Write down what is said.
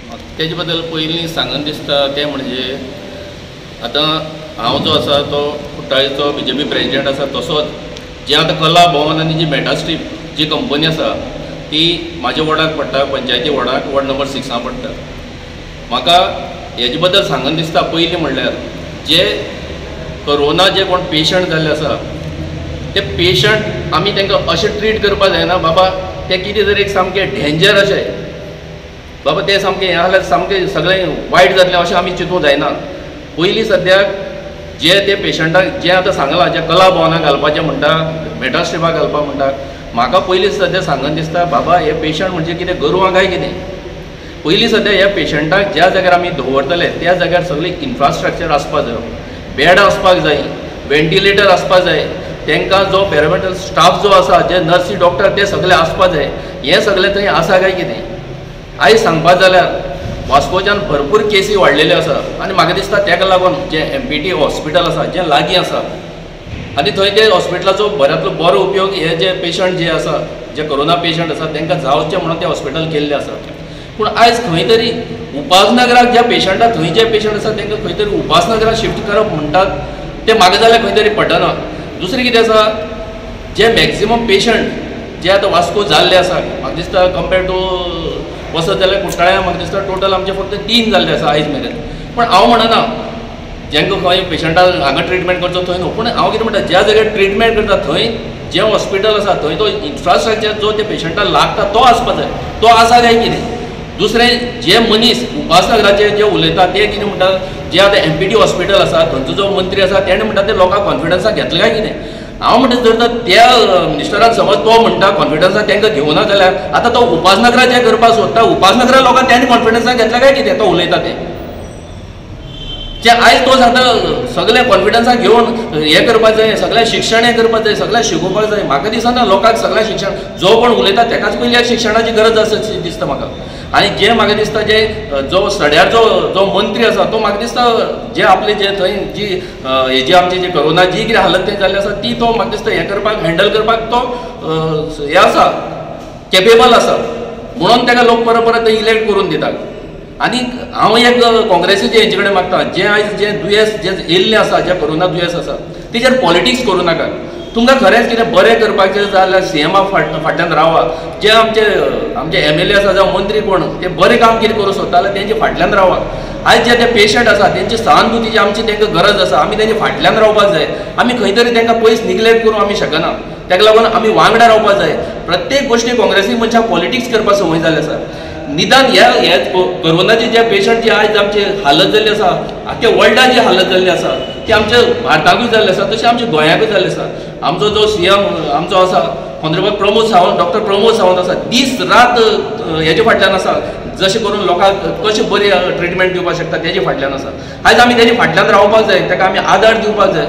तेजे बद्दल पयलीं सांगन दिसता तें म्हणजे आतां हांव जो आसा तो कुट्टाळेचो बीजेपी प्रेजिडेंट आसा, तसोच जे आतां कला भवन आनी जी मेटास्ट्रीप जी कंपनी आसा ती म्हाज्या वॉर्डाक पडटा, पंचायती वॉर्डाक, वॉर्ड नंबर 6 पडटा. म्हाका हेजे बद्दल सांगन दिसता पयलीं म्हणल्यार जे कोरोना जे कोण पेशंट जाल्ले आसा ते पेशंट आमी तांकां अशें ट्रीट करपाक जायना बाबा ते कितें तरी एक सामकें डेंजर अशें बाबा ते सामकें हें जाल्यार सामकें सगळें वायट जातलें अशें आमी चिंतूंक जायना. पयलीं सद्याक जे ते पेशंटाक जे आतां सांगलां जे कला भवनाक घालपाचें म्हणटा, मेटास्ट्रिपाक घालपाक म्हणटा, म्हाका पयलीं सद्या सांगन दिसता बाबा हे पेशंट म्हणजे कितें गोरवां काय कितें. पयलीं सद्या ह्या पेशंटाक ज्या जाग्यार आमी दवरतले त्या जाग्यार सगळी इन्फ्रास्ट्रक्चर आसपाक जाय, बेड आसपाक जाय, वेंटिलेटर आसपाक जाय, तांकां जो पॅरामेडिकल स्टाफ जो आसा, जे नर्सी डॉक्टर ते सगळे आसपाक जाय. हें सगळें थंय आसा काय कितें. आयज सांगपा जाल्यार वास्कोच्यान भरपूर केसी वाडलेल्यो आसा आनी म्हाका दिसता ताका लागून जें एमपीटी हॉस्पिटल आसा जें लागीं आसा आनी थंय ते हॉस्पिटलाचो बऱ्यांतलो बरो उपयोग हे जे पेशंट जे आसा, जे कोरोना पेशंट आसा तांकां जावचें म्हणून तें हॉस्पिटल केल्लें आसा. पूण आयज खंय तरी उपासनगराक ज्या पेशंटाक थंय जे पेशंट आसा तांकां खंय तरी उपासनगराक शिफ्ट करप म्हणटात तें म्हाका जाल्यार खंय तरी पटना. दुसरें कितें आसा, जे मॅक्सिमम पेशंट जे आतां वास्को जाल्ले आसा म्हाका दिसता कंपेर्ड टू वचत जाल्यार कुट्टाळ्या म्हाका दिसता टोटल आमचे फक्त 3 जाल्ले आसा आयज मेरेन. पूण हांव म्हणना जेंका खंय पेशंटाक हांगा ट्रिटमेंट करचो थंय न्हू, पूण हांव कितें म्हणटा ज्या जाग्यार ट्रिटमेंट करता थंय जें हॉस्पिटल आसा थंय तो इन्फ्रास्ट्रक्चर जो त्या पेशंटाक लागता तो आसपा जाय, तो आसा काय कितें. दुसरें जे मनीस उपासनगराचे जे उलयता ते कितें म्हणटा, जे आतां एमपीटी हॉस्पिटल आसा थंयचो जो मंत्री आसा तेणें म्हणटा ते लोकांक कॉन्फिडन्साक घेतलें काय कितें. हांव म्हणटा जर तर त्या मिनिस्टरान समज तो म्हणटा कॉन्फिडन्साक तांकां घेवना जाल्यार आतां तो उपासनगराचें करपाक सोदता, उपासनगरा लोकांक तेणें कॉन्फिडन्साक घेतलें काय कितें तो उलयता तें. जे आयज तो सांगता सगळें कॉन्फिडन्साक घेवन हें करपाक जाय, सगळें शिक्षण हें करपाक जाय, सगळें शिकोवपाक जाय. म्हाका दिसना लोकांक सगळें शिक्षण जो कोण उलयता तेकाच पयलीं शिक्षणाची गरज आसा दिसता म्हाका. आनी जें म्हाका दिसता जे जो सड्यार जो जो मंत्री आसा तो म्हाका दिसता जे आपले जे थंय जी हेजी आमची जी कोरोना जी कितें हालत थंय जाल्ली आसा ती तो म्हाका दिसता हें करपाक हँडल करपाक तो हें आसा, केपेबल आसा म्हणून ताका लोक परत परत इलेक्ट करून दितात. आनी हांव एक काँग्रेसीचे हेंचे कडेन मागता, जें आयज जें दुयेंस जें येयल्लें आसा, जें कोरोना दुयेंस आसा तेजेर पॉलिटिक्स करूं नाका. तुमकां खरेंच कितें बरें करपाचें जाल्यार सीएमा फाटल्यान रावा, जे आमचे आमचे एमएलए आसा जावं मंत्री कोण ते बरें काम कितें करूंक सोदता जाल्यार तेंचे फाटल्यान रावा. आयज जे ते पेशंट आसा तेंची सहानुभूतीची आमची तांकां गरज आसा, आमी तेंचे फाटल्यान रावपाक जाय. आमी खंय तरी तांकां पयस निग्लेक्ट करूंक आमी शकना, ताका लागून आमी वांगडा रावपाक जाय. प्रत्येक गोश्टी काँग्रेसी मनशाक पॉलिटिक्स करपाक संवय जाल्ली आसा. निदान ह्या ह्या कोरोनाचे जे पेशंट जी आयज आमची हालत जाल्ली आसा, आख्या वर्ल्डान जी हालत जाल्ली आसा ती आमच्या भारताकूय जाल्ली आसा, तशें आमच्या गोंयाकूय जाल्ली आसा. आमचो जो सीएम आमचो आसा ऑनरेबल प्रमोद सावंत, डॉक्टर प्रमोद सावंत आसा, दीस रात हेजे फाटल्यान आसा, जशें करून लोकांक कशें बरी ट्रिटमेंट दिवपाक शकता तेजे फाटल्यान आसा. आयज आमी तेजे फाटल्यान रावपाक जाय, ताका आमी आदार दिवपाक जाय.